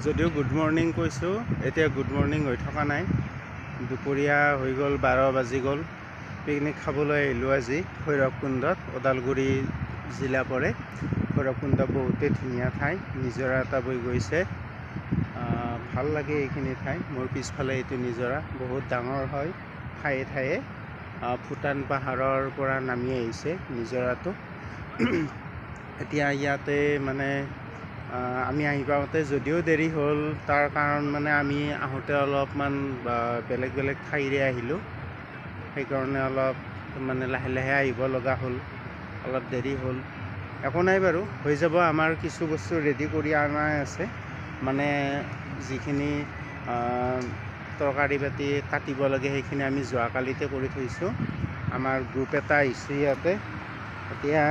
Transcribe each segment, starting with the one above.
যদিও good morning কৈছোঁ, এতিয়া গুড মৰ্ণিং হৈ থকা নাই। দুপৰীয়া হৈ গ'ল, 12 বাজি গ'ল। পিকনিক খাবলৈ আহিলোঁ আজি ভৈৰৱকুণ্ডত, ওদালগুৰি জিলা পৰে। ভৈৰৱকুণ্ড বহুতেই ধুনীয়া ঠাই, নিজৰা এটা বৈ গৈছে। ভাল লাগে এইখিনি ঠাই। মোৰ পিছফালে এইটো নিজৰা বহুত ডাঙৰ হয়, ঠায়ে ঠায়ে ভূটান পাহাৰৰ পৰা নামি আহিছে নিজৰাটো। এতিয়া ইয়াতে মানে আমি আহি পাওঁতে যদিও দেৰি হ'ল, তাৰ কাৰণ মানে আমি আহোঁতে অলপমান বেলেগ বেলেগ ঠাইৰে আহিলোঁ, সেইকাৰণে অলপ মানে লাহে লাহে আহিব লগা হ'ল, অলপ দেৰি হ'ল। একো নাই বাৰু, হৈ যাব। আমাৰ কিছু বস্তু ৰেডি কৰি অনাই আছে, মানে যিখিনি তৰকাৰী পাতি কাটিব লাগে সেইখিনি আমি যোৱাকালিতে কৰি থৈছোঁ। আমাৰ গ্ৰুপ এটা আহিছে ইয়াতে। এতিয়া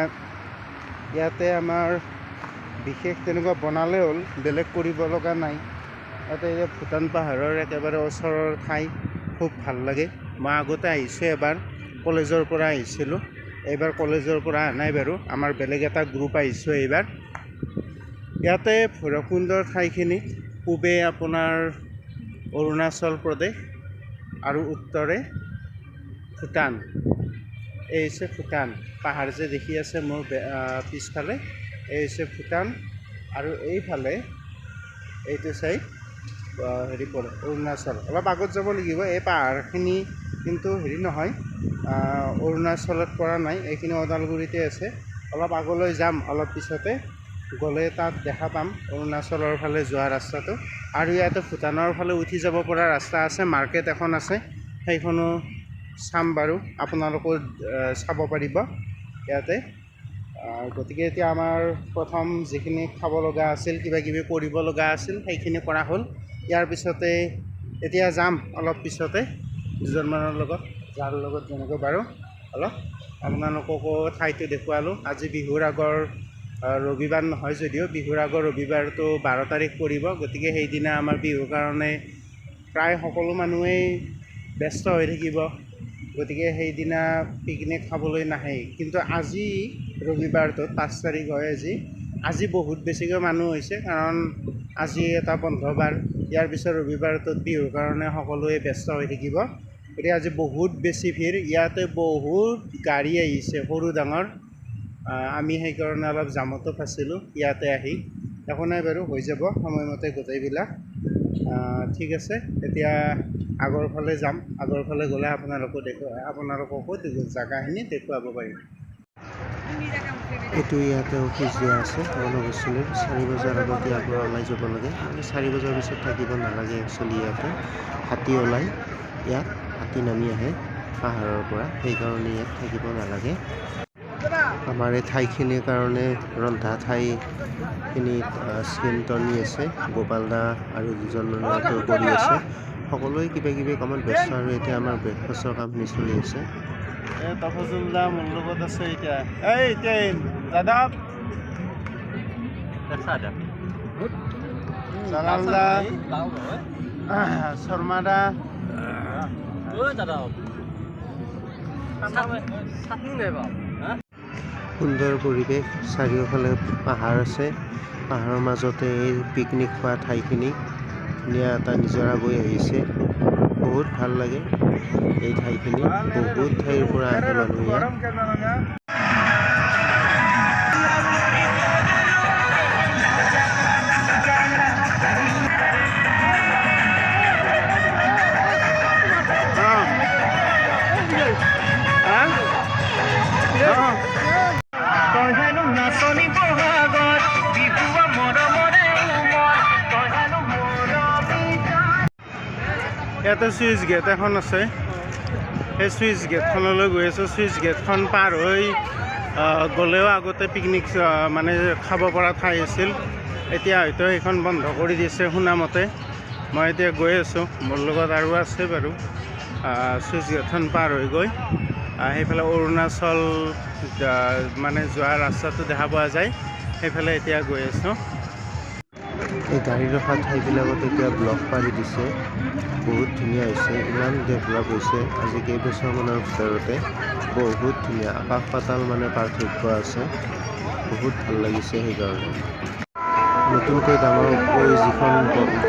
ইয়াতে আমাৰ বিশেষ তেনেকুৱা বনালে হ'ল, বেলেগ কৰিব লগা নাই। ইয়াতে এতিয়া ভূটান পাহাৰৰ একেবাৰে ওচৰৰ ঠাই, খুব ভাল লাগে। মই আগতে আহিছোঁ এবাৰ, কলেজৰ পৰা আহিছিলোঁ। এইবাৰ কলেজৰ পৰা অহা নাই বাৰু, আমাৰ বেলেগ এটা গ্ৰুপ আহিছোঁ এইবাৰ। ইয়াতে ভৈৰৱকুণ্ডৰ ঠাইখিনিত পূবে আপোনাৰ অৰুণাচল প্ৰদেশ আৰু উত্তৰে ভূটান। এই হৈছে ভূটান পাহাৰ যে দেখি আছে মোৰ পিছফালে, এই হৈছে ভূটান। আৰু এইফালে এইটো চাইড হেৰি পৰে অৰুণাচল। অলপ আগত যাব লাগিব। এই পাহাৰখিনি কিন্তু হেৰি নহয়, অৰুণাচলত পৰা নাই, এইখিনি ওদালগুৰিতে আছে। অলপ আগলৈ যাম, অলপ পিছতে গ'লে তাত দেখা পাম অৰুণাচলৰ ফালে যোৱা ৰাস্তাটো। আৰু ইয়াতে ভূটানৰ ফালে উঠি যাব পৰা ৰাস্তা আছে, মাৰ্কেট এখন আছে, সেইখনো চাম বাৰু, আপোনালোকেও চাব পাৰিব ইয়াতে। গতিকে এতিয়া আমাৰ প্ৰথম যিখিনি খাব লগা আছিল, কিবা কিবি কৰিব লগা আছিল, সেইখিনি কৰা হ'ল। ইয়াৰ পিছতে এতিয়া যাম অলপ পিছতে দুজনমানৰ লগত, যাৰ লগত যেনেকৈ পাৰোঁ অলপ আপোনালোককো ঠাইটো দেখুৱালোঁ। আজি বিহুৰ আগৰ ৰবিবাৰ নহয় যদিও বিহুৰ আগৰ ৰবিবাৰটো 12 তাৰিখ পৰিব, গতিকে সেইদিনা আমাৰ বিহুৰ কাৰণে প্ৰায় সকলো মানুহেই ব্যস্ত হৈ থাকিব, গতিকে সেইদিনা পিকনিক খাবলৈ নাহে। কিন্তু আজি ৰবিবাৰটোত 5 তাৰিখ হয় আজি, আজি বহুত বেছিকৈ মানুহ হৈছে, কাৰণ আজি এটা বন্ধ বাৰ। ইয়াৰ পিছত ৰবিবাৰটোত বিহুৰ কাৰণে সকলোৱে ব্যস্ত হৈ থাকিব, গতিকে আজি বহুত বেছি ভিৰ। ইয়াতে বহুত গাড়ী আহিছে, সৰু ডাঙৰ। আমি সেইকাৰণে অলপ জামতো ফাঁচিলোঁ ইয়াতে আহি। একো নাই বাৰু, হৈ যাব সময়মতে গোটেইবিলাক। ঠিক আছে, এতিয়া আগৰ ফালে যাম। আগৰ ফালে গ'লে আপোনালোককো জাগাখিনি দেখুৱাব পাৰিম। এইটো ইয়াতে অফিচ দিয়া আছে বনভোজস্থলীৰ। 4 বজাৰ আগত ইয়াৰ পৰা ওলাই যাব লাগে, মানে 4 বজাৰ পিছত থাকিব নালাগে একচুৱেলি। ইয়াতে হাতী ওলায়, ইয়াত হাতী নামি আহে পাহাৰৰ পৰা, সেইকাৰণে ইয়াত থাকিব নালাগে। আমাৰ এই ঠাইখিনিৰ কাৰণে ৰন্ধা ঠাইখিনিত স্কিন টনি আছে, গোপাল দা আৰু দুজন ল'ৰাটো কৰি আছে। সকলোৱে কিবা কিবি কামত ব্যস্ত। আৰু এতিয়া আমাৰ ব্ৰেকফাষ্টৰ কামখিনি চলি আছে। এই তফজুল দা মোৰ লগত আছে এতিয়া। এই এতিয়া যাদৱ, জালাল দা, শৰ্মা দা। সুন্দৰ পৰিৱেশ, চাৰিওফালে পাহাৰ আছে, পাহাৰৰ মাজতে এই পিকনিক খোৱা ঠাইখিনি। ধুনীয়া এটা নিজৰা বৈ আহিছে, বহুত ভাল লাগে এই ঠাইখিনি। বহুত ঠাইৰ পৰা আহে মানুহ ইয়াত। ইয়াতে চুইচ গেট এখন আছে, সেই চুইচ গেটখনলৈ গৈ আছোঁ। চুইচ গেটখন পাৰ হৈ গ'লেও আগতে পিকনিক মানে খাব পৰা ঠাই আছিল, এতিয়া হয়তো সেইখন বন্ধ কৰি দিছে শুনামতে। মই এতিয়া গৈ আছোঁ, মোৰ লগত আৰু আছে বাৰু। চুইচ গেটখন পাৰ হৈ গৈ সেইফালে অৰুণাচল মানে যোৱা ৰাস্তাটো দেখা পোৱা যায়, সেইফালে এতিয়া গৈ আছোঁ। এই গাড়ী ৰখা ঠাইবিলাকত এতিয়া ব্লক পাৰি দিছে, বহুত ধুনীয়া হৈছে, ইমান ডেভেলপ হৈছে আজি কেইবছৰমানৰ ভিতৰতে, বহুত ধুনীয়া। আকাশ পাতাল মানে পাৰ্থক্য আছে, বহুত ভাল লাগিছে সেইকাৰণে। নতুনকৈ ডাঙৰকৈ যিখন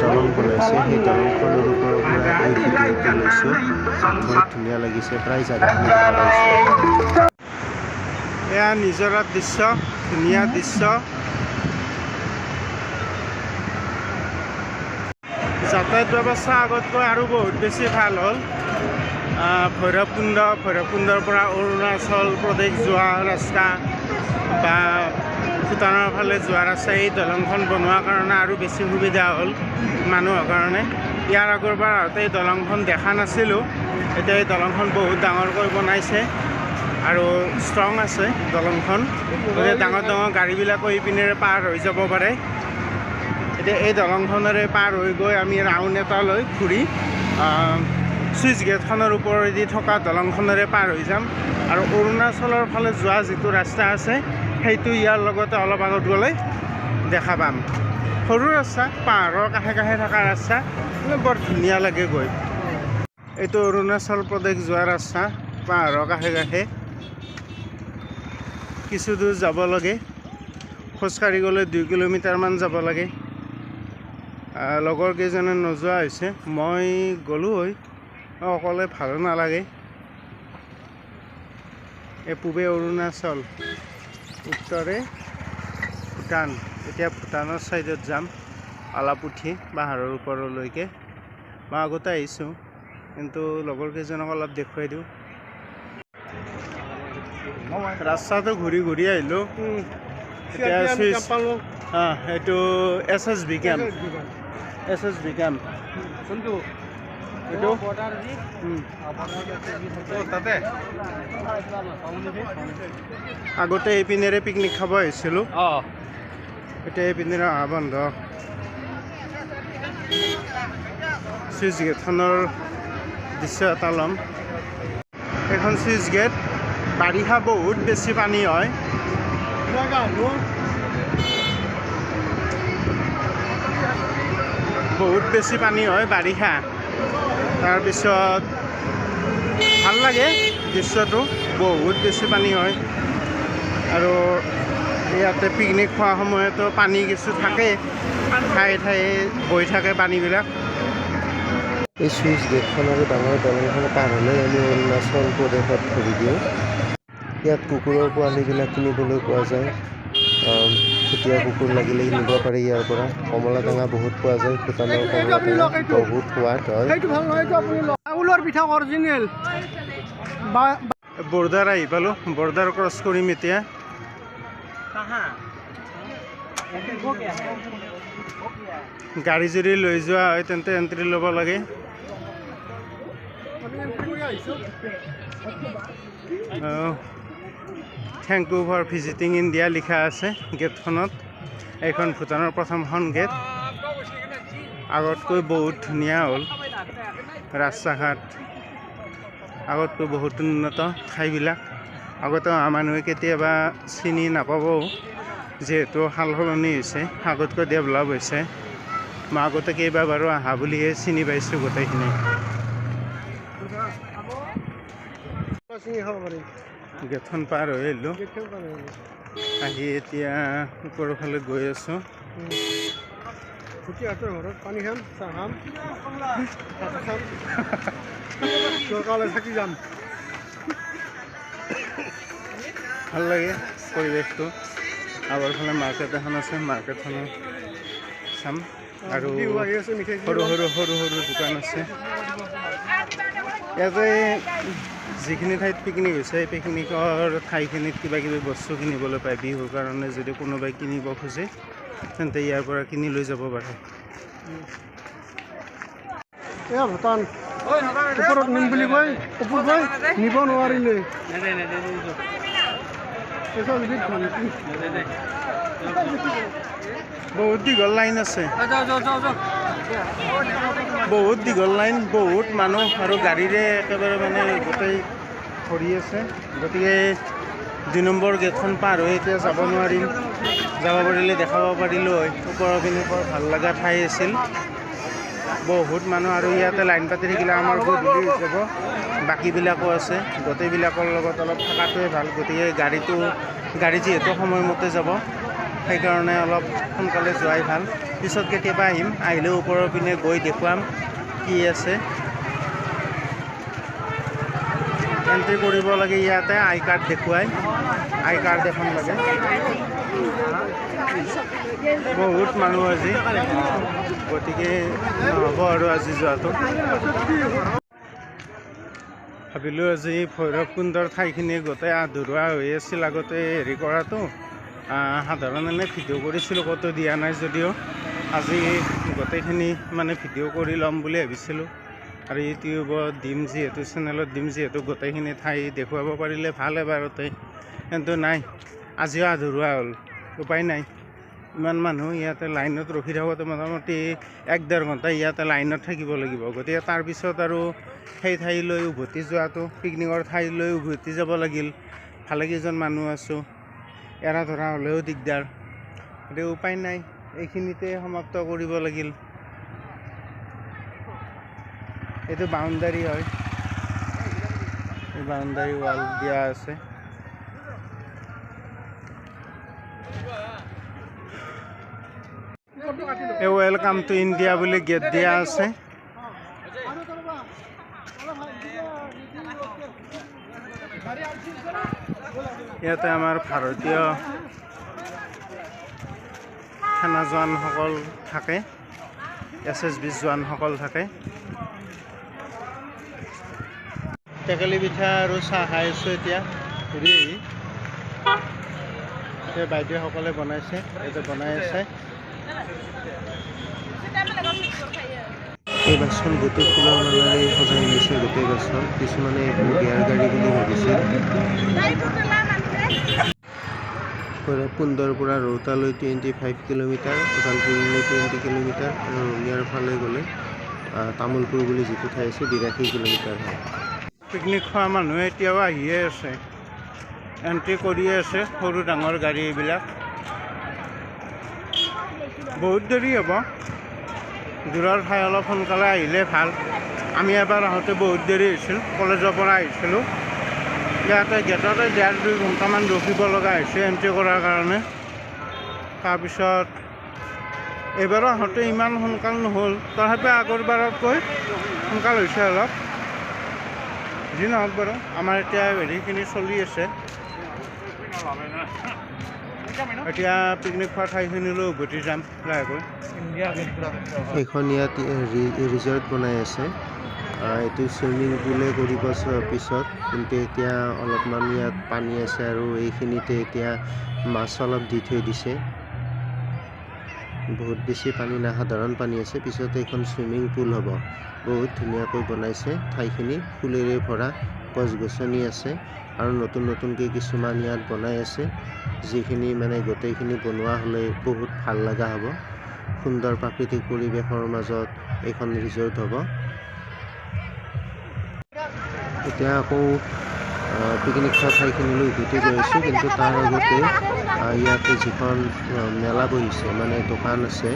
দলং বনাইছে, সেই দলংখনৰ ওপৰৰ পৰা এই ভিডিঅ'টো লৈছোঁ। বহুত ধুনীয়া লাগিছে, প্ৰায় জেগাখিনি দেখা পাইছোঁ। এয়া নিজৰাৰ দৃশ্য, ধুনীয়া দৃশ্য। যাতায়াত ব্যৱস্থা আগতকৈ আৰু বহুত বেছি ভাল হ'ল। ভৈৰৱকুণ্ড, ভৈৰৱকুণ্ডৰ পৰা অৰুণাচল প্ৰদেশ যোৱা ৰাস্তা বা ভূটানৰ ফালে যোৱা ৰাস্তা, এই দলংখন বনোৱাৰ কাৰণে আৰু বেছি সুবিধা হ'ল মানুহৰ কাৰণে। ইয়াৰ আগৰবাৰ আহোঁতে এই দলংখন দেখা নাছিলোঁ। এতিয়া এই দলংখন বহুত ডাঙৰকৈ বনাইছে আৰু ষ্ট্ৰং আছে দলংখন। গতিকে ডাঙৰ ডাঙৰ গাড়ীবিলাকো ইপিনেৰে পাৰ হৈ যাব পাৰে। এতিয়া এই দলংখনেৰে পাৰ হৈ গৈ আমি ৰাউণ্ড এটা লৈ ঘূৰি চুইচ গেটখনৰ ওপৰেদি থকা দলংখনেৰে পাৰ হৈ যাম আৰু অৰুণাচলৰ ফালে যোৱা যিটো ৰাস্তা আছে, সেইটো ইয়াৰ লগতে অলপ আগত গ'লে দেখা পাম। সৰু ৰাস্তা, পাহাৰৰ কাষে কাষে থকা ৰাস্তা, কিন্তু বৰ ধুনীয়া লাগে গৈ। এইটো অৰুণাচল প্ৰদেশ যোৱা ৰাস্তা, পাহাৰৰ কাষে কাষে কিছু দূৰ যাব লাগে। খোজকাঢ়ি গ'লে 2 কিলোমিটাৰমান যাব লাগে। লগৰ কেইজনে নোযোৱা হৈছে, মই গ'লোঁ হয়, অকলে ভালো নালাগে। এই পূবে অৰুণাচল, উত্তৰে ভূটান। এতিয়া ভূটানৰ ছাইডত যাম অলপ উঠি পাহাৰৰ ওপৰলৈকে। মই আগতে আহিছোঁ, কিন্তু লগৰ কেইজনক অলপ দেখুৱাই দিওঁ। ৰাস্তাটো ঘূৰি ঘূৰি আহিলোঁ। এতিয়া চুইচ এইটো SSB camp, SSB camp. এইটো তাতে আগতে এইপিনেৰে পিকনিক খাব আহিছিলোঁ। এতিয়া এইপিনেৰে অহা বন্ধ। চুইচ গেটখনৰ দৃশ্য এটা ল'ম। এইখন চুইচ গেট, বাৰিষা বহুত বেছি পানী হয়। বহুত বেছি পানী হয় বাৰিষা। তাৰপিছত ভাল লাগে দৃশ্যটো, বহুত বেছি পানী হয়। আৰু ইয়াতে পিকনিক খোৱা সময়তো পানী কিছু থাকে, ঠায়ে ঠায়ে বৈ থাকে পানীবিলাক। এই চুইচ গেটখন আৰু ডাঙৰ দলংখন পাৰ হ'লেই আমি অৰুণাচল প্ৰদেশত ভৰি দিওঁ। ইয়াত কুকুৰৰ পোৱালিবিলাক কিনিবলৈ পোৱা যায়। ভুটীয়া কুকুৰ লাগিলে কিনিব পাৰি ইয়াৰ পৰা। কমলা টেঙা বহুত পোৱা যায়, ভূটানৰ কমলা টেঙা বহুত সোৱাদ হয়। সেইটো ভাল নহয়, এইটো আপুনি লওক। চাউলৰ পিঠা অৰিজিনেল। বৰ্ডাৰ আহি পালোঁ, বৰ্ডাৰ ক্ৰছ কৰিম এতিয়া। গাড়ী যদি লৈ যোৱা হয় তেন্তে এণ্ট্ৰি ল'ব লাগে। Thank you for visiting India লিখা আছে গেটখনত। এইখন ভূটানৰ প্ৰথমখন গেট। আগতকৈ বহুত ধুনীয়া হ'ল ৰাস্তা ঘাট, আগতকৈ বহুত উন্নত ঠাইবিলাক। আগতে অহা মানুহে কেতিয়াবা চিনি নাপাবও, যিহেতু সাল সলনি হৈছে, আগতকৈ ডেভেলপ হৈছে। মই আগতে কেইবাবাৰো অহা বুলিহে চিনি পাইছোঁ গোটেইখিনি। গেটখন পাৰ হৈ আহিলোঁ, আহি এতিয়া ওপৰৰ ফালে গৈ আছোঁ। ঘৰত পানী খাম, চাহ খাম, ভাত খাম, দৰকাৰলৈ থাকি যাম। ভাল লাগে পৰিৱেশটো। আগৰ ফালে মাৰ্কেট এখন আছে, মাৰ্কেটখনো চাম। আৰু সৰু সৰু সৰু সৰু দোকান আছে ইয়াতে। যিখিনি ঠাইত পিকনিক হৈছে, সেই পিকনিকৰ ঠাইখিনিত কিবা কিবি বস্তু কিনিবলৈ পায়। বিহুৰ কাৰণে যদি কোনোবাই কিনিব খোজে তেন্তে ইয়াৰ পৰা কিনি লৈ যাব পাৰে। এয়া ভূটান ওপৰত নিম বুলি কৈ ওপৰত গৈ নিব নোৱাৰিলে। বহুত দীঘল লাইন আছে, বহুত দীঘল লাইন, বহুত মানুহ আৰু গাড়ীৰে একেবাৰে মানে গোটেই ভৰি আছে। গতিকে 2 নম্বৰ গেটখন পাৰ হৈ এতিয়া যাব নোৱাৰিম। যাব পাৰিলে দেখাব পাৰিলোঁ হয়। ওপৰৰ পিনে বৰ ভাল লগা ঠাই আছিল, বহুত মানুহ আৰু ইয়াতে লাইন পাতি থাকিলে আমাৰ গধূলি হৈ যাব। বাকীবিলাকো আছে, গোটেইবিলাকৰ লগত অলপ থকাটোৱে ভাল। গতিকে গাড়ী যিহেতু সময়মতে যাব, সেইকাৰণে অলপ সোনকালে যোৱাই ভাল। পিছত কেতিয়াবা আহিম, আহিলেও ওপৰৰ পিনে গৈ দেখুৱাম কি আছে। এণ্ট্ৰি কৰিব লাগে ইয়াতে আই কাৰ্ড দেখুৱাই, আই কাৰ্ড এখন লাগে। বহুত মানুহ আজি, গতিকে নহ'ব আৰু আজি যোৱাটো। ভাবিলোঁ আজি ভৈৰৱকুণ্ডৰ ঠাইখিনি গোটেই আধৰুৱা হৈ আছিল আগতে হেৰি কৰাটো। সাধাৰণ এনে ভিডিঅ' কৰিছিলোঁ, ক'তো দিয়া নাই যদিও আজি গোটেইখিনি মানে ভিডিঅ' কৰি ল'ম বুলি ভাবিছিলোঁ। আৰু ইউটিউবত দিম যিহেতু, চেনেলত দিম যিহেতু, গোটেইখিনি ঠাই দেখুৱাব পাৰিলে ভাল এবাৰতে। কিন্তু নাই, আজিও আধৰুৱা হ'ল, উপায় নাই। ইমান মানুহ ইয়াতে লাইনত ৰখি থাকোঁতে মোটামুটি 1-1.5 ঘণ্টা ইয়াতে লাইনত থাকিব লাগিব। গতিকে তাৰপিছত আৰু সেই ঠাইলৈ উভতি যোৱাটো, পিকনিকৰ ঠাইলৈ উভতি যাব লাগিল। ভালেকেইজন মানুহ আছোঁ, এৰা ধৰা হ'লেও দিগদাৰ। গতিকে উপায় নাই, এইখিনিতে সমাপ্ত কৰিব লাগিল। এইটো বাউণ্ডাৰী হয়, এই বাউণ্ডাৰী ৱাল দিয়া আছে। এই welcome to India বুলি গেট দিয়া আছে। ইয়াতে আমাৰ ভাৰতীয় সেনা জোৱানসকল থাকে, SSB জোৱানসকল থাকে। টেকেলি পিঠা আৰু চাহ খাই আছোঁ এতিয়া ঘূৰি আহি। এই বাইদেউসকলে বনাইছে, ইয়াতে বনাই আছে। এই বাছখন গোটেই ফুলৰ মালাৰে সজাই নিছে গোটেই বাছখন। কিছুমানে এইখন বিয়াৰ গাড়ী বুলি ভাবিছিল। ভৈৰৱকুণ্ডৰ পৰা ৰৌতালৈ 25 কিলোমিটাৰ, ওদালগুৰিলৈ 20 কিলোমিটাৰ আৰু ৰঙিয়াৰ ফালে গ'লে তামোলপুৰ বুলি যিটো ঠাই আছে 82 কিলোমিটাৰ হয়। পিকনিক খোৱা মানুহে এতিয়াও আহিয়ে আছে, এণ্ট্ৰি কৰিয়ে আছে, সৰু ডাঙৰ গাড়ী এইবিলাক। বহুত দেৰি হ'ব, দূৰৰ ঠাই অলপ সোনকালে আহিলে ভাল। আমি এবাৰ আহোঁতে বহুত দেৰি হৈছিল, কলেজৰ পৰা আহিছিলোঁ। ইয়াতে গেটতে 1.5-2 ঘণ্টামান ৰখিব লগা হৈছে এণ্ট্ৰি কৰাৰ কাৰণে। তাৰপিছত এইবাৰো আহোঁতে ইমান সোনকাল নহ'ল, তথাপিও আগৰবাৰতকৈ সোনকাল হৈছে অলপ। যি নহওক বাৰু, আমাৰ এতিয়া হেৰিখিনি চলি আছে। এতিয়া পিকনিক খোৱা ঠাইখিনিলৈ উভতি যাম লাহেকৈ। এইখন ইয়াত ৰিজৰ্ট বনাই আছে। এইটো চুইমিং পুলে কৰিব পিছত, কিন্তু এতিয়া অলপমান ইয়াত পানী আছে আৰু এইখিনিতে এতিয়া মাছ অলপ দি থৈ দিছে। বহুত বেছি পানী নাই, সাধাৰণ পানী আছে। পিছত এইখন চুইমিং পুল হ'ব। বহুত ধুনীয়াকৈ বনাইছে ঠাইখিনি, ফুলেৰে ভৰা গছ গছনি আছে আৰু নতুন নতুনকৈ কিছুমান ইয়াত বনাই আছে, যিখিনি মানে গোটেইখিনি বনোৱা হ'লে বহুত ভাল লগা হ'ব। সুন্দৰ প্ৰাকৃতিক পৰিৱেশৰ মাজত এইখন ৰিজৰ্ট হ'ব। এতিয়া আকৌ পিকনিক খোৱা ঠাইখিনিলৈ উভতি গৈ আছোঁ, কিন্তু তাৰ আগতে ইয়াতে যিখন মেলা বহিছে, মানে দোকান আছে,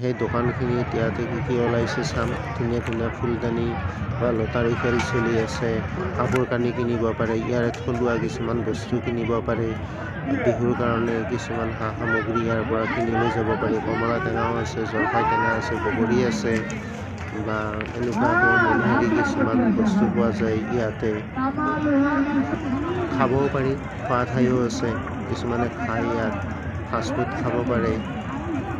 সেই দোকানখিনিত ইয়াতে কি কি ওলাইছে চাম। ধুনীয়া ধুনীয়া ফুলদানি বা লটাৰী খেল চলি আছে, কাপোৰ কানি কিনিব পাৰে, ইয়াৰে থলুৱা কিছুমান বস্তু কিনিব পাৰে, বিহুৰ কাৰণে কিছুমান সা সামগ্ৰী ইয়াৰ পৰা কিনি লৈ যাব পাৰি। কমলা টেঙাও আছে, জলফাই টেঙা আছে, বগৰী আছে, বা এনেকুৱাকৈ মনোহাৰী কিছুমান বস্তু পোৱা যায় ইয়াতে। খাবও পাৰি, খোৱা ঠাইও আছে, কিছুমানে খাই ইয়াত ফাষ্টফুড খাব পাৰে।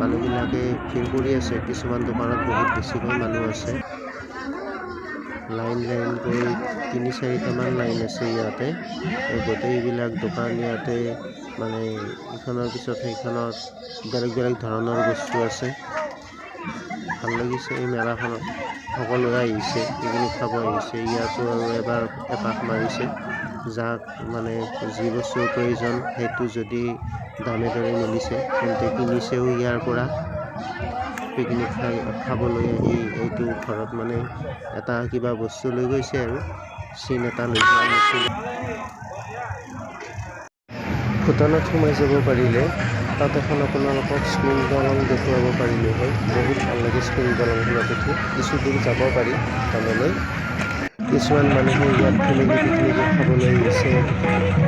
মানুহবিলাকে ভিৰ কৰি আছে, কিছুমান দোকানত বহুত বেছিকৈ মানুহ আছে। লাইন লাইনকৈ 3-4টামান লাইন আছে ইয়াতে। এই গোটেইবিলাক দোকান ইয়াতে মানে ইখনৰ পিছত সেইখনত বেলেগ বেলেগ ধৰণৰ বস্তু আছে। ভাল লাগিছে এই মেলাখনত, সকলোৱে আহিছে, পিকনিক খাব আহিছে। ইয়াতো আৰু এবাৰ এপাক মাৰিছে, যাক মানে যি বস্তুৰ প্ৰয়োজন সেইটো যদি দামে দৰে মিলিছে তেন্তে কিনিছেও ইয়াৰ পৰা। পিকনিক খাবলৈ আহি এইটো ঘৰত মানে এটা কিবা বস্তু লৈ গৈছে আৰু চিন এটা লৈ যোৱা নিচিনা। ভূটানত সোমাই যাব পাৰিলে তাত এখন আপোনালোকক স্পিং দলং দেখুৱাব পাৰিলোঁ হয়। বহুত ভাল লাগে স্পিং দলংখনত উঠি, কিছু দূৰ যাব পাৰি ভূটানলৈ। কিছুমান মানুহে ইয়াত ফেমিলি পিকনিকো খাবলৈ আহিছে।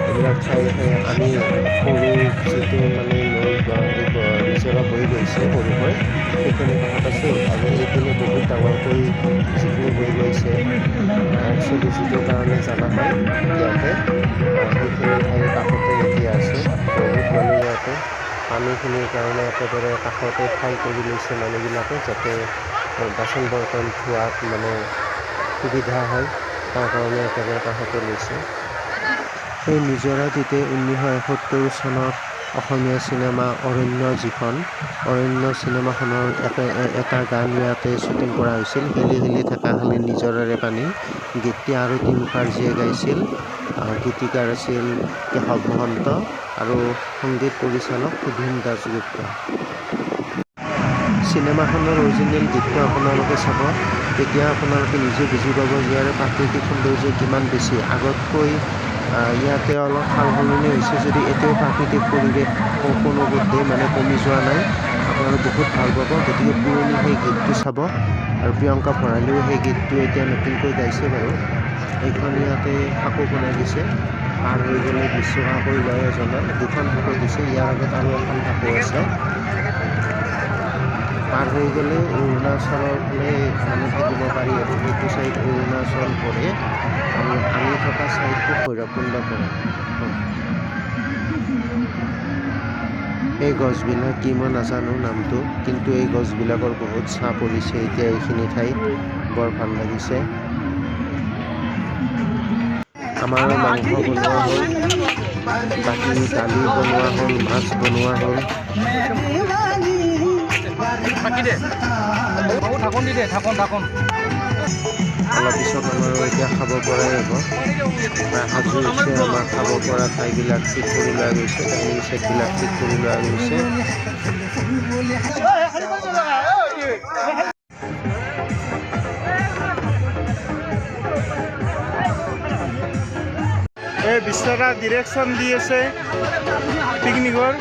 এইবিলাক ঠাই ঠাই আমি সৰু যিটো মানে নিজৰা বৈ গৈছে সৰুকৈ, সেইখিনি কাষত আছোঁ। আৰু এইপিনে বহুত ডাঙৰকৈ যিখিনি বৈ গৈছে, একচুৱেলি যিটোৰ কাৰণে জানা হয় ইয়াতে, সেইখিনি ঠাইৰ কাষতে এতিয়া আছোঁ। বহুত মানুহ ইয়াতে পানীখিনিৰ কাৰণে একেবাৰে কাষতে ঠাই কৰি লৈছে মানুহবিলাকে, যাতে বাচন বৰ্তন ধোৱাত মানে সুবিধা হয়, তাৰ কাৰণে একেবাৰে কাষতে লৈছে। এই নিজৰাটিতে 1971 চনত অসমীয়া চিনেমা অৰণ্য, যিখন অৰণ্য চিনেমাখনৰ এটা গান ইয়াতে শ্বুটিং কৰা হৈছিল, হিলি হিলি ঠেকাহালি নিজৰাৰে পানী। গীতটি আৰতি মুখাৰ্জীয়ে গাইছিল। গীতিকাৰ আছিল কেশৱ মহন্ত আৰু সংগীত পৰিচালক সুধীন দাসগুপ্ত। চিনেমাখনৰ অৰিজিনেল গীতটো আপোনালোকে চাব, তেতিয়া আপোনালোকে নিজে বুজি পাব ইয়াৰ প্ৰাকৃতিক সৌন্দৰ্য কিমান বেছি। আগতকৈ ইয়াতে অলপ সাল সলনি হৈছে যদি এতিয়াও প্ৰাকৃতিক পৰিৱেশ কোনোপধ্যেই মানে কমি যোৱা নাই। আপোনালোকে বহুত ভাল পাব। গতিকে পুৰণি সেই গীতটো চাব। আৰু প্ৰিয়ংকা ভৰালীও সেই গীতটো এতিয়া নতুনকৈ গাইছে বাৰু। এইখন ইয়াতে সাঁকো বনাই দিছে, পাৰ হৈ গ'লে 20 টকাকৈ লয় এজনৰ। দুখন সাঁকো দিছে, ইয়াৰ আগত আৰু এখন সাঁকো আছে। পাৰ হৈ গ'লে অৰুণাচলৰ ফালে মানে থাকিব পাৰি আৰু সেইটো চাইড অৰুণাচল পৰে আৰু আমি থকা চাইডটো ভৈৰৱকুণ্ড পৰে। এই গছবিলাক কি মই নাজানো নামটো, কিন্তু এই গছবিলাকৰ বহুত ছাঁ পৰিছে এতিয়া এইখিনি ঠাইত, বৰ ভাল লাগিছে। আমাৰ মাংস বনোৱা হ'ল, বাকী দালি বনোৱা হ'ল, মাছ বনোৱা হ'ল। অলপ পিছত আমাৰো এতিয়া খাব পৰাই হ'ব, প্ৰায় সাজু হৈছে। আমাৰ খাব পৰা ঠাইবিলাক ঠিক কৰি লোৱা গৈছে, ডাইনিং ছেটবিলাক ঠিক কৰি লোৱা গৈছে। এই বিশ্বৰা ডিৰেকশ্যন দি আছে, পিকনিকৰ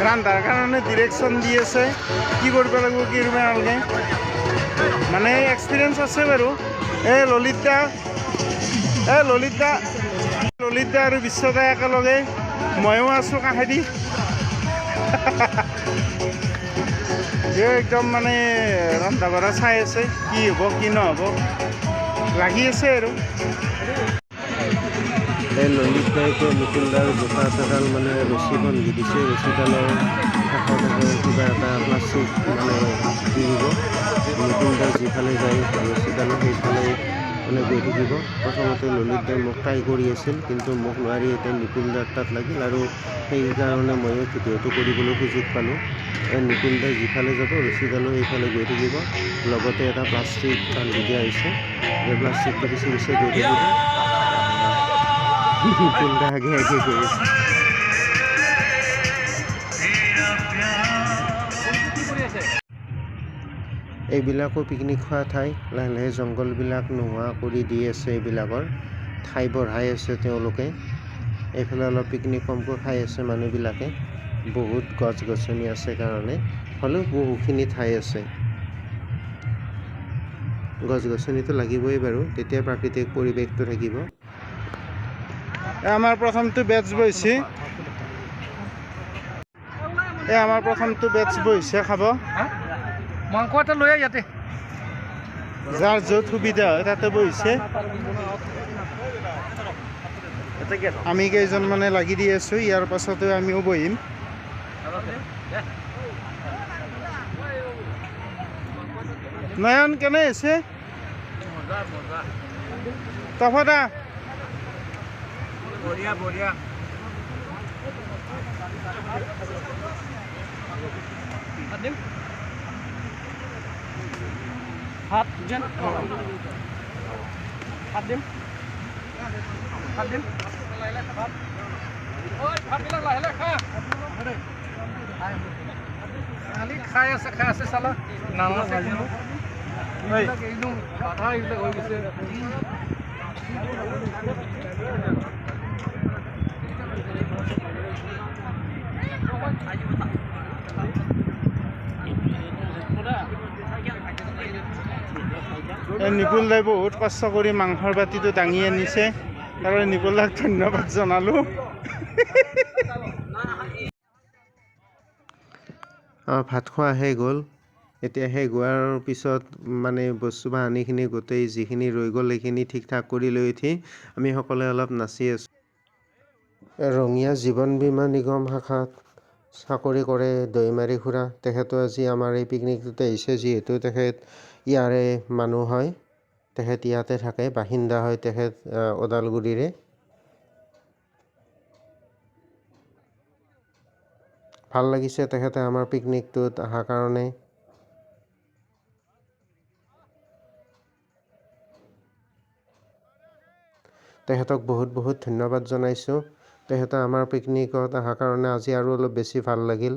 ৰান্ধাৰ কাৰণে ডিৰেকশ্যন দি আছে, কি কৰিব লাগিব কি কৰিব নালাগে, মানে এক্সপিৰিয়েঞ্চ আছে বাৰু। এই ললিত দা, এই ললিত দা, ললিত দা আৰু বিশ্বদা একেলগে, ময়ো আছোঁ কাষেদি। যে একদম মানে ৰন্ধা বঢ়া চাই আছে, কি হ'ব কি নহ'ব লাগি আছে আৰু। এই ললিত দাই এতিয়া নিকুল দাৰ জোতা এডাল মানে ৰছী বান্ধি দিছে, ৰছীডালৰ কাষত কিবা এটা প্লাষ্টিক মানে দি দিব। নিকুল দাই যিফালে যায় ৰছীডালো সেইফালে মানে গৈ থাকিব। প্ৰথমতে ললিত দাই মোক ট্ৰাই কৰি আছিল, কিন্তু মোক নোৱাৰি এতিয়া নিকুল দাৰ তাত লাগিল আৰু সেইকাৰণে ময়ো ভিডিঅ'টো কৰিবলৈ সুযোগ পালোঁ। এই নিকুল দাই যিফালে যাব ৰছীডালো সেইফালে গৈ থাকিব, লগতে এটা প্লাষ্টিক বান্ধি দিয়া হৈছে, এই প্লাষ্টিকটো পিছে পিছে গৈ থাকিব। নিকুল দা আগে আগে গৈ আছে। এইবিলাকো পিকনিক খোৱা ঠাই, লাহে লাহে জংঘলবিলাক নোহোৱা কৰি দি আছে, এইবিলাকৰ ঠাই বঢ়াই আছে তেওঁলোকে। এইফালে অলপ পিকনিক কমকৈ খাই আছে মানুহবিলাকে, বহুত গছ গছনি আছে কাৰণে, হ'লেও বহুখিনি ঠাই আছে। গছ গছনিতো লাগিবই বাৰু, তেতিয়া প্ৰাকৃতিক পৰিৱেশটো থাকিব। আমাৰ প্ৰথমটো বেটছ বহিছে, এই আমাৰ প্ৰথমটো বেটছ বহিছে খাব। মাংস এটা লৈ আহ ইয়াতে, যাৰ য'ত সুবিধা হয় তাতে বহিছে। আমি কেইজনমানে লাগি দি আছোঁ, ইয়াৰ পাছতে আমিও বহিম। নয়ন কেনে হৈছে? তফদা বঢ়িয়া বঢ়িয়া। ভাত দিম, ভাত দিম, ভাত দিম, ভাতবিলাক লাহে লাহে খা। খালি খাই আছে, খাই আছে চালা, নামাছে কোনো। এইবিলাক একদম বাধা এইবিলাক হৈ গৈছে। নিপুল দাই বহুত কষ্ট কৰি মাংসৰ বাতিটো দাঙি আনিছে, কাৰণ নিপুল দাক ধন্যবাদ জনালোঁ। ভাত খোৱা শেষ হ'ল। এতিয়া শেষ হোৱাৰ পিছত মানে বস্তু বাহানিখিনি গোটেই যিখিনি ৰৈ গ'ল সেইখিনি ঠিক ঠাক কৰি লৈ উঠি আমি সকলোৱে অলপ নাচি আছোঁ। ৰঙিয়া জীৱন বীমা নিগম শাখাত চাকৰি কৰে দৈমাৰী খুৰা। তেখেতো আজি আমাৰ এই পিকনিকটোতে আহিছে, যিহেতু তেখেত ইয়াৰে মানুহ হয়, তেখেত ইয়াতে থাকে, বাসিন্দা হয় তেখেত ওদালগুৰিৰে। ভাল লাগিছে তেখেতে আমাৰ পিকনিকটোত অহাৰ কাৰণে। তেখেতক বহুত বহুত ধন্যবাদ জনাইছোঁ। তেখেতে আমাৰ পিকনিকত অহাৰ কাৰণে আজি আৰু অলপ বেছি ভাল লাগিল।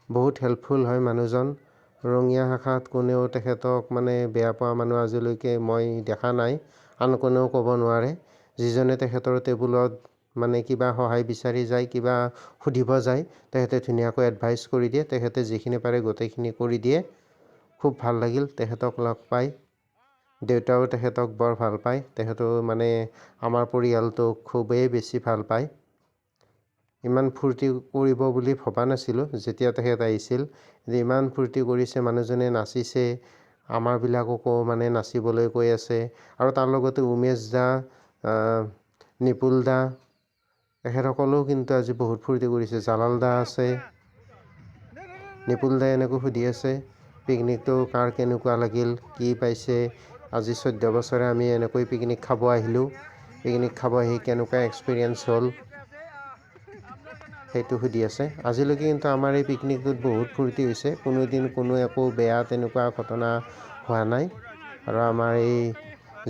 বহুত হেল্পফুল হয় মানুহজন। ৰঙিয়া শাখাত কোনেও তেখেতক মানে বেয়া পোৱা মানুহ আজিলৈকে মই দেখা নাই, আন কোনেও ক'ব নোৱাৰে। যিজনে তেখেতৰ টেবুলত মানে কিবা সহায় বিচাৰি যায়, কিবা সুধিব যায়, তেখেতে ধুনীয়াকৈ এডভাইচ কৰি দিয়ে। তেখেতে যিখিনি পাৰে গোটেইখিনি কৰি দিয়ে। খুব ভাল লাগিল তেখেতক লগ পাই। দেউতাও তেখেতক বৰ ভাল পায়, তেখেতেও মানে আমাৰ পৰিয়ালটোক খুবেই বেছি ভাল পায়। ইমান ফূৰ্তি কৰিব বুলি ভবা নাছিলোঁ যেতিয়া তেখেত আহিছিল, যে ইমান ফূৰ্তি কৰিছে মানুহজনে, নাচিছে, আমাৰবিলাককো মানে নাচিবলৈ কৈ আছে। আৰু তাৰ লগতে উমেশ দা, নিপুল দা, তেখেতসকলেও কিন্তু আজি বহুত ফূৰ্তি কৰিছে। জালাল দা আছে, নিপুল দাই এনেকৈ সুধি আছে পিকনিকটো কাৰ কেনেকুৱা লাগিল, কি পাইছে। আজি 14 বছৰে আমি এনেকৈ পিকনিক খাব আহিলোঁ, পিকনিক খাব আহি কেনেকুৱা এক্সপিৰিয়েঞ্চ হ'ল সেইটো সুধি আছে। আজিলৈকে কিন্তু আমাৰ এই পিকনিকটোত বহুত ফূৰ্তি হৈছে, কোনোদিন কোনো একো বেয়া তেনেকুৱা ঘটনা হোৱা নাই। আৰু আমাৰ এই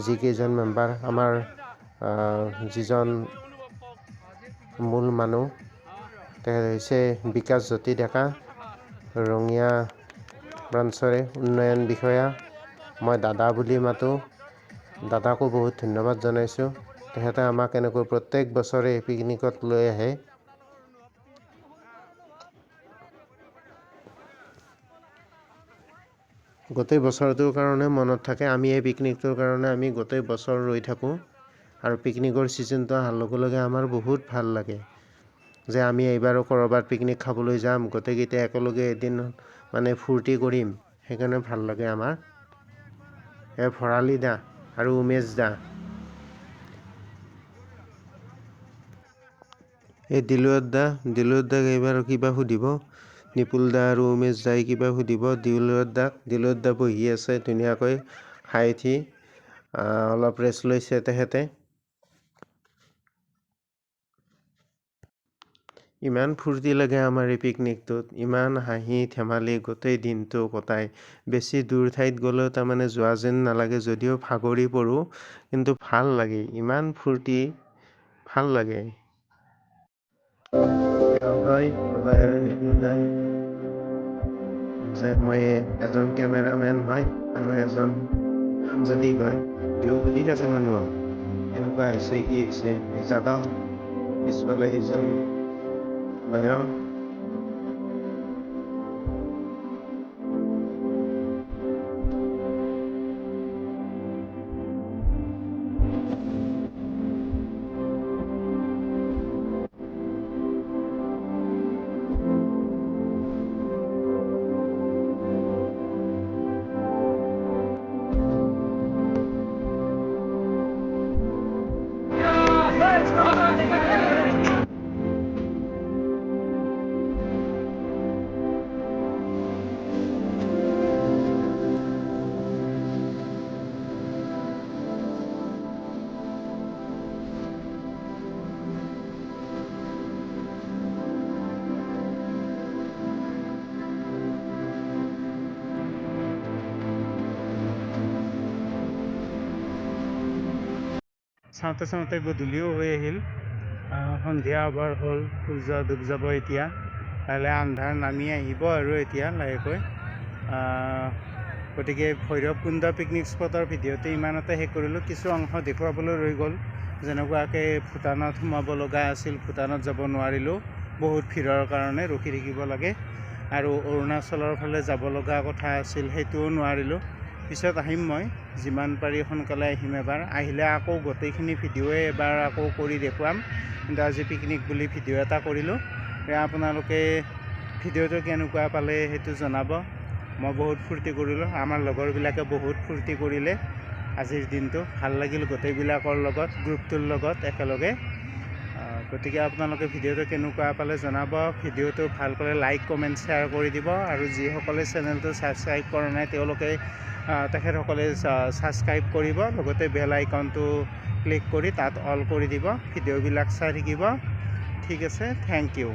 যিকেইজন মেম্বাৰ, আমাৰ যিজন মূল মানুহ তেখেত হৈছে বিকাশ জ্যোতি ডেকা, ৰঙিয়া ব্ৰাঞ্চৰে উন্নয়ন বিষয়া। মই দাদা বুলি মাতোঁ, দাদাকো বহুত ধন্যবাদ জনাইছোঁ। তেখেতে আমাক এনেকৈ প্ৰত্যেক বছৰে পিকনিকত লৈ আহে। গোটেই বছৰটোৰ কাৰণে মনত থাকে। আমি এই পিকনিকটোৰ কাৰণে আমি গোটেই বছৰ ৰৈ থাকোঁ। আৰু পিকনিকৰ ছিজনটো অহাৰ লগে লগে আমাৰ বহুত ভাল লাগে যে আমি এইবাৰো ক'ৰবাত পিকনিক খাবলৈ যাম, গোটেইকেইটা একেলগে এদিন মানে ফূৰ্তি কৰিম, সেইকাৰণে ভাল লাগে আমাৰ। এই ভৰালী দা আৰু উমেশ দা, এই দিলুৱত দা, দিলুৱত দাক এইবাৰ কিবা সুধিব, নিপুল দা আৰু উমেশ দাই কিবা সুধিব দিলুৱত দাক। দিলুৱত দা বহি আছে ধুনীয়াকৈ খাই উঠি, অলপ ৰেষ্ট লৈছে তেখেতে। ইমান ফূৰ্তি লাগে আমাৰ এই পিকনিকটোত, ইমান হাঁহি ধেমালি গোটেই দিনটো কটাই। বেছি দূৰ ঠাইত গ'লেও তাৰমানে যোৱা যেন নালাগে, যদিও ভাগৰি পৰোঁ, কিন্তু ভাল লাগে, ইমান ফূৰ্তি ভাল লাগে। যে মই এজন কেমেৰামেন হয় আৰু এজন সাংবাদিক হয়, দুয়ো সুধি থাকে মানুহক এনেকুৱা হৈছে কি হৈছে। যাদৱ পিছফালে সেইজন বাহিৰত চাওঁতে চাওঁতে গধূলিও হৈ আহিল, সন্ধিয়া আবাৰ হ'ল, সূৰ্য ডুব যাব এতিয়া, লাহে আন্ধাৰ নামি আহিব আৰু এতিয়া লাহেকৈ। গতিকে ভৈৰৱকুণ্ড পিকনিক স্পটৰ ভিডিঅ'টো ইমানতে শেষ কৰিলোঁ। কিছু অংশ দেখুৱাবলৈ ৰৈ গ'ল, যেনেকুৱাকৈ ভূটানত সোমাব লগা আছিল, ভূটানত যাব নোৱাৰিলোঁ, বহুত ভিৰৰ কাৰণে ৰখি থাকিব লাগে। আৰু অৰুণাচলৰ ফালে যাব লগা কথা আছিল, সেইটোও নোৱাৰিলোঁ। পিছত আহিম মই, যিমান পাৰি সোনকালে আহিম এবাৰ। আহিলে আকৌ গোটেইখিনি ভিডিঅ'য়ে এবাৰ আকৌ কৰি দেখুৱাম। কিন্তু আজি পিকনিক বুলি ভিডিঅ' এটা কৰিলোঁ। আপোনালোকে ভিডিঅ'টো কেনেকুৱা পালে সেইটো জনাব। মই বহুত ফূৰ্তি কৰিলোঁ, আমাৰ লগৰবিলাকে বহুত ফূৰ্তি কৰিলে। আজিৰ দিনটো ভাল লাগিল গোটেইবিলাকৰ লগত, গ্ৰুপটোৰ লগত একেলগে। গতিকে আপোনালোকে ভিডিঅ'টো কেনেকুৱা পালে জনাব। ভিডিঅ'টো ভাল পালে লাইক, কমেণ্ট, শ্বেয়াৰ কৰি দিব। আৰু যিসকলে চেনেলটো ছাবস্ক্ৰাইব কৰা নাই তেওঁলোকে তেখেতসকলে ছাবস্ক্ৰাইব কৰিব, লগতে বেল আইকনটো ক্লিক কৰি তাত অল কৰি দিব। ভিডিঅ'বিলাক চাই থাকিব। ঠিক আছে, thank U.